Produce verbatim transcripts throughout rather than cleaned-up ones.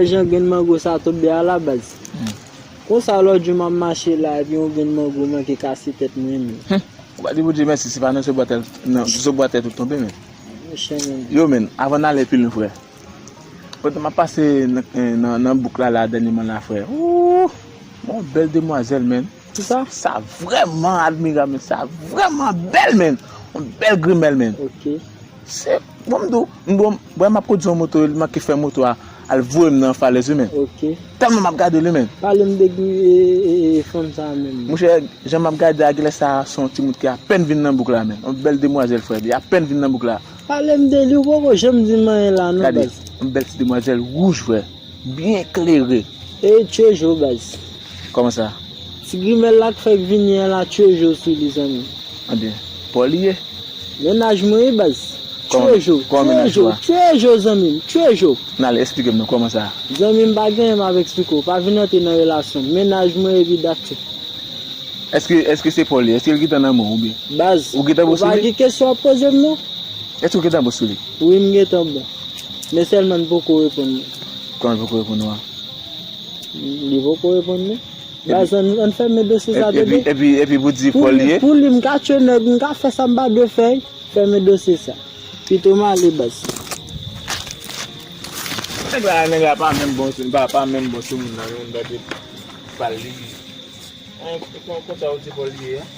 Jan grenn mango sa tonbe a la baz. Konsa lòt jou m ap mache la epi yon grenn mango manke kase tèt mwen menm. Ou pa di Bondye mèsi, se pa nan se bwa tèt, nan se bwa tèt ou tonbe menm. Monchè menm. Yo menm, avan n ale pi lwen frè. Pandan m ap pase nan, nan, nan bouk la, la dènyèman la frè. Ooh, yon bèl demwazèl menm. Ki sa? Sa vrèman admirab menm, sa vrèman bèl menm. Yon bèl grimèl menm. Ok. Se, bon, m di w, m di w, m, m ap kondui yon moto, li manke fè moto a al voye m nan falèz wi menm. Ok. Tèlman m ap gade l wi menm. Pale m de gri, e, e, e, fanm sa a menm. Monchè, jan m ap gade a, genlè sa a se yon timoun ki apèn vin nan bouk la menm. Yon bèl demwazèl frè, li apèn vin nan bouk la. Pale m de li, ou poko janm di m anyen la non baz. Gade, yon bèl ti demwazèl wouj frè, byen klere. E tchwejo baz. Kòman sa? Ti grimèl la k fèk vini an la tchwejo sou li zanmi. Anben, pa w li ye. Mennaj mwen wi baz. Tchwejo, tchwejo, tchwejo zanmi m, tchwejo. N ale, esplike m non, kòman sa? Zanmi m pa gen anyen m ap esplike w, pa vin antre nan relasyon m, mennaj mwen epi dat tou. Èske, èske se pa w li ye? Èske l gentan nan men w oubyen? Baz, ou gentan bosou li? Ou pa gen kesyon w ap poze m non. Èske ou gentan bon sou li? Wi, m gentan bon. Men sèlman l poko reponn mwen. Kòman l poko reponn ou a? Li poko reponn mwen. Baz, ann, ann fèmen dosye sa epi, tande. Epi, epi pou di pou li, pou li, m ka tchwe nèg, m ka fè sa m pa dwe fè. Fèmen dosye sa. Pito m ale baz. Nèg la, nèg la pa menm bon sou, pa, pa menm bon sou moun nan, yon dòt epi pale li. An, kon, konsa ou di pou li ye a?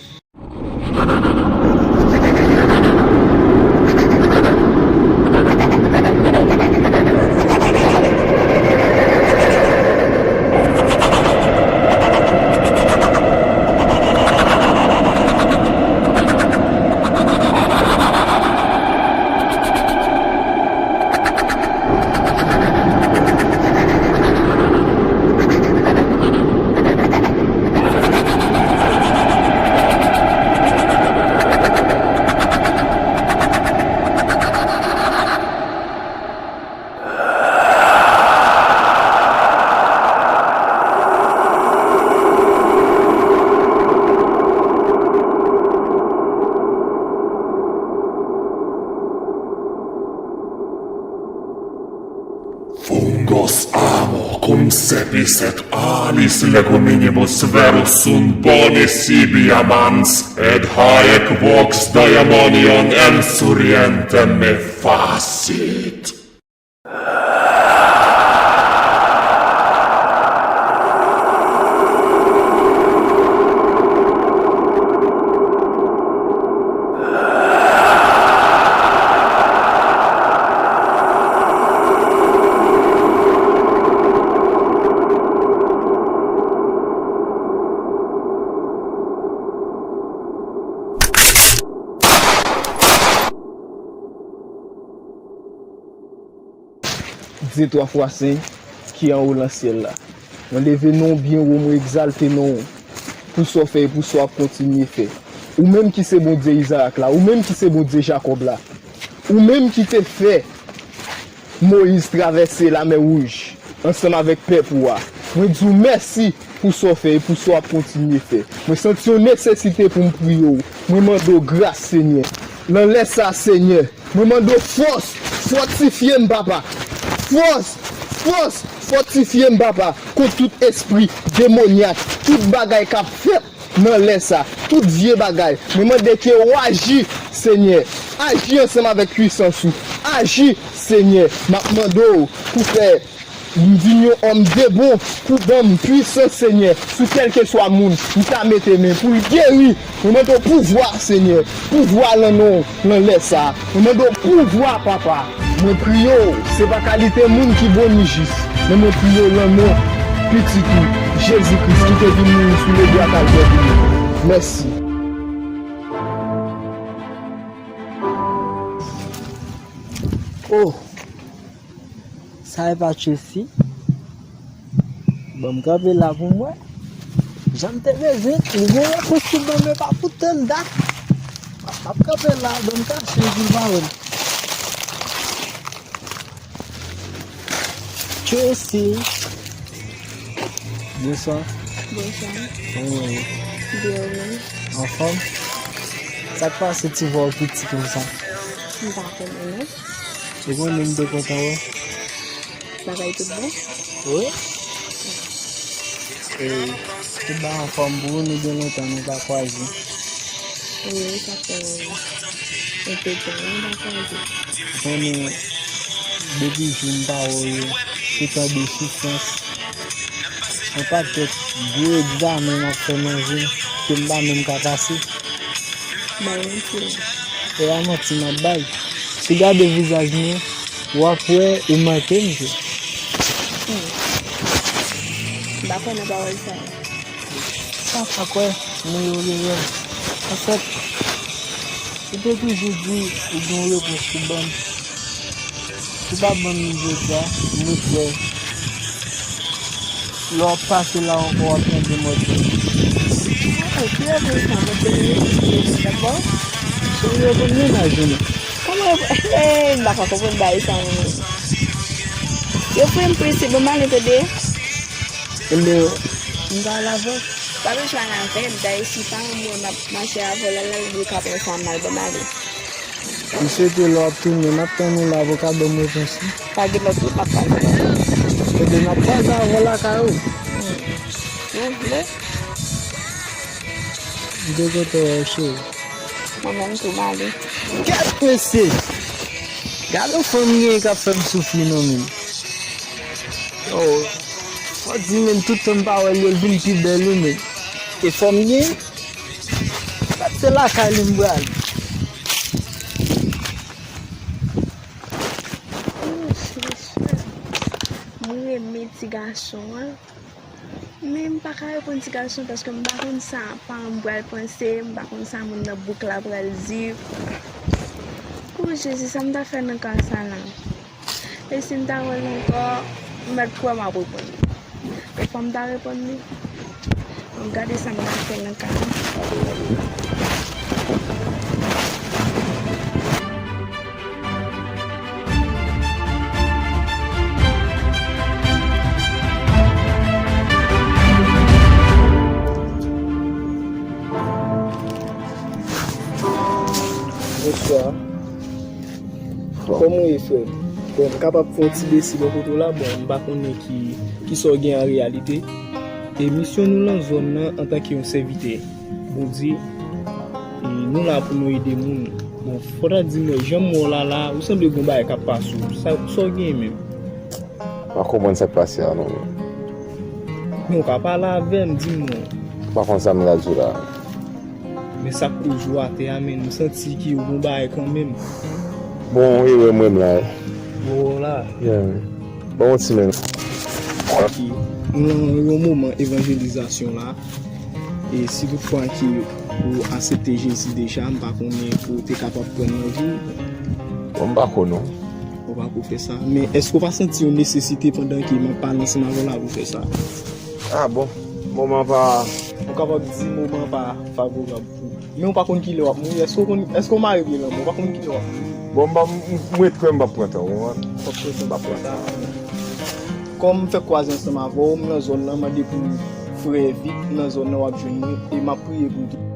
Fungos amo cum sepis et alis leguminimus verus sunt boni sibi amans, et haec vox Diamonion insurientem me facit. Di twa fwa, Senyè ki anwo nan syèl la. Mwen leve non w byen wo, mwen egzalte non w pou sa w fè e pou sa w ap kontinye fè. Ou menm ki se Bondye Izarak la, ou menm ki se Bondye Jakòb la, ou menm ki te fè Moyiz travèse Lamè Wouj ansanm avèk pèp ou a. Mwen di w mèsi pou sa w fè e pou sa w ap kontinye fè. Mwen santi yon nesesite pou m priye w. Mwen mande w gras, Senyè. Nan lè sa a, Senyè, mwen mande w fòs, fòtifye m, Papa. Fòs, fòs, fòtifye m, Papa, kont tout espri demonyak, tout bagay k ap fèt nan lè sa, tout vye bagay. Mwen mande ke w aji, Senyè. Aji ansanm avèk pwisans ou. Aji, Senyè. M ap mande w pou fè m vin yon òm de bon, pou ban m pwisans, Senyè, sou kèlkeswa moun m ta mete men pou l geri. Mwen mande w pouvwa, Senyè, pouvwa lan non w lan lè sa a. Mwen mande w pouvwa, Papa. Mwen priye w, se pa kalite moun ki bon ni jis, men mwen priye w lan non Pitit ou, Jezi Kris, ki te vin mouri sou lebwa Kalvè pou nou. Mèsi. Oh! Sa e pa Tracy? Ban m kanpe la pou m wè. Jan m te bezwen, li gen repons pou ban m, men pa pou tan dat. M ap kanpe la, ban m kache pou l pa wè m. Tracy. Bonswa. Bonswa. Kòman w ye? Byen, ou menm? Anfòm? Sa k pase ti vwa w piti konsa? M pa konnen non. Ou konnen m te kontan wè w. Bagay tout bon? Wi. E, tout bagay anfòm pou ou, nou gen lontan nou pa kwaze. Wi, sa fè yon pe tan nou pa kwaze. Konnen, depi jou m pa wè w yo, se tande soufrans. Yon pakèt gwo egzamen m ap fè nan vi m ke m pa menm ka pase. Bay manti la. Se pa manti m ap bay. Si w gade vizaj mwen, w ap wè ou manke m vre. Hmm. M pa kwè nan pawòl sa yo. Sa pa kwè, men yo reyèl. Anfèt, ou te toujou di ou gen yon repons pou ban m. Si w pa ban m li jodi a, m ret wè. Lè w ap pase la ankò, w ap tande mò di. Ay, ki repons sa, mwen te vini pou di, dakò? Chérie, reponn mennaj ou non. Kòman reponn? Hey, m pa ka konprann bagay sa, mwen. Yo fè m prese, ban m ale, tande. Ebyen, m ka al avè w. Pa bezwen al avè m, dayè si paran mwen m ap mache avè w, lè l al, yo ka pran sa mal, ban m ale. M swete lè w ap tounen, m ap tann ou la pou w ka ban m repons lan. Pa gen lòt wout, m ap pase. Ebyen, m ap kwaze avè w lakay ou. Hmm. Si w vle. M te kontan wè w, cheri. Mwen menm tou, m ale. Kèt mesye! Gade yon fanm genyen k ap fè m soufri non, menm. Oh, fò di menm tout tan m pa wè l yo, l vin pi bèl wi menm. E fò m gen, se lakay li m pral. Oh, cheri, cheri. Mwen renmen ti gason an. Men m pa ka reponn ti gason paske m pa konn sa paran m pral panse, m pa konn sa moun nan bouk la pral di. O Jezi, sa m ta fè nan ka sa la? E si m ta wè l ankò, m mèt kwè m ap reponn li. E fò m ta reponn li. Bon, gade sa m ka fè nan ka sa. Bonswa. Kòman w ye, frè m? Bon, m kapab fè yon ti besi bò kote w la, bon, m pa konnen ki, kisa w gen an reyalite. E misyon nou lan zòn nan antanke yon sèvitè Bondye, e nou la pou nou ede moun. Bon, fò ta di mwen, jan m wè w la la, ou sanble gon bagay k ap pase w. Sa, sa w gen menm? M pa konprann sa k pase a non, men. Men w ka pale avè m, di m non. M pa konn sa m pral di w la. Men sa k poze w atè a, men m santi ke w gon bagay kanmenm. Bon, e wè mwen la. Bon, la. Yeah, man. Bon, ti men. Ok. Nou nan yon moman evanjelizasyon la. E si toutfwa ke ou aksepte Jezi deja, m pa konnen pou w te kapab pran nan vi w. Bon, m pa ko non. Ou pa ko fè sa. Men èske w pa santi yon nesesite pandan ke m ap pale ansanm avè w la pou w fè sa? Ah bon, moman pa. Ou kapab di moman pa favorab pou ou. Men ou pa konn kilè w ap mouri. Èske w konn, èske w mare vye lanmò? Ou pa konn kilè w ap mouri. Bon, m pa, m, m ret kwè m p ap pran tan, w konprann? W ap pran tan. M p ap pran tan. Kòm m fèk kwaze ansanm avè w, m nan zòn nan, mande pou frè Vit nan zòn nan, w ap jwenn mwen, e m ap priye pou ou tou.